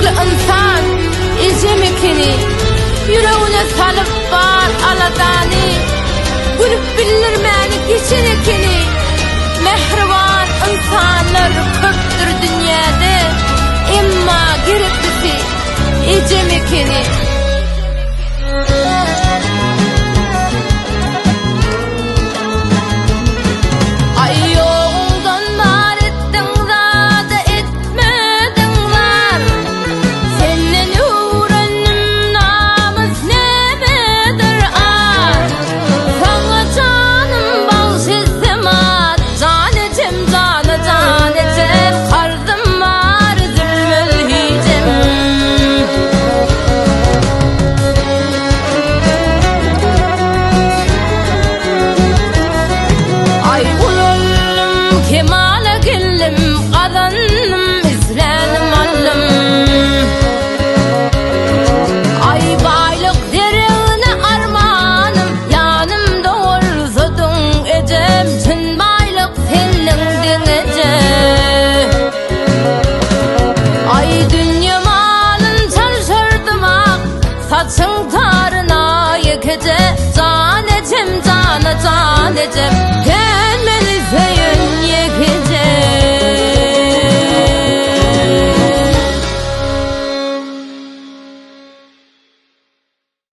Gerekli ynsan ejem ekeni, Ýüregine salyp bar aladany, Gülüp bildirmäni geçen ekeni. Mähriban ynsanlar köpdür dünýäde, Emma gereklisi ejem ekeni. Aý ýoguňdan bar etdiň zada etmediň zar Senden öwrendim namys nämedir ar Saňa janym bagş etsem az Jan ejem jana jan ejem Karzym bar üzülmez hijem. Aý ulaldym, kemala geldim, Gazandym, islänim aldym. Aý baýlyk deregne armanym, Ýanymda bolsadyň ejem, Çyn baýlyk sendiň diňeje. Aý dünýe malyn çalşyrdym ak Saçyň taryna ýekeje Jan ejem jana jan ejem.